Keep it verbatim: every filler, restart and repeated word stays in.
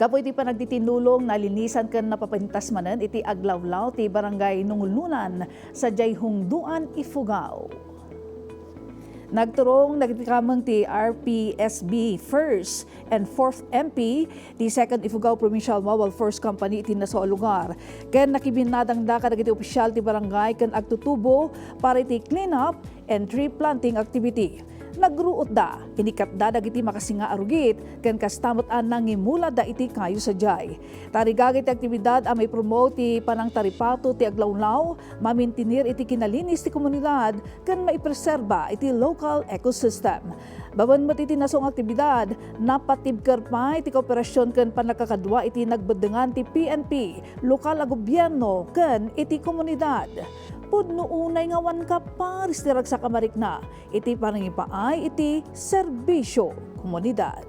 Gapu iti panagtitinulong, nalinisan ken napapintas manen iti aglawlaw ti Barangay Nungulunan sadiay Hungdoan, Ifugao. Nagturong dagiti kameng ti R P S B First and Fourth M P ti Second Ifugao Provincial Mobile Force Company iti nasu a lugar, ken nakibinnadangda kadagiti opisyal ti barangay ken agtutubo para iti cleanup and tree planting activity. Nagruotda, inikatda dagiti makasinga a rugit, ken kasta met a nangimuladda iti kayo sadiay. Tarigagay ti aktibidad a maipromote ti panangtaripato ti aglawlaw, mamintinir iti kinalinis ti komunidad, ken maipreserba iti local ecosystem. Babaen met iti nasu nga aktibidad, napatibker pay ti kooperasyon ken pannakakadua iti nagbeddengan ti P N P, lokal a gobierno, ken iti komunidad. Pudno unay nga awan kaparis ti ragsak a marikna iti panangipaay iti serbisyo komunidad.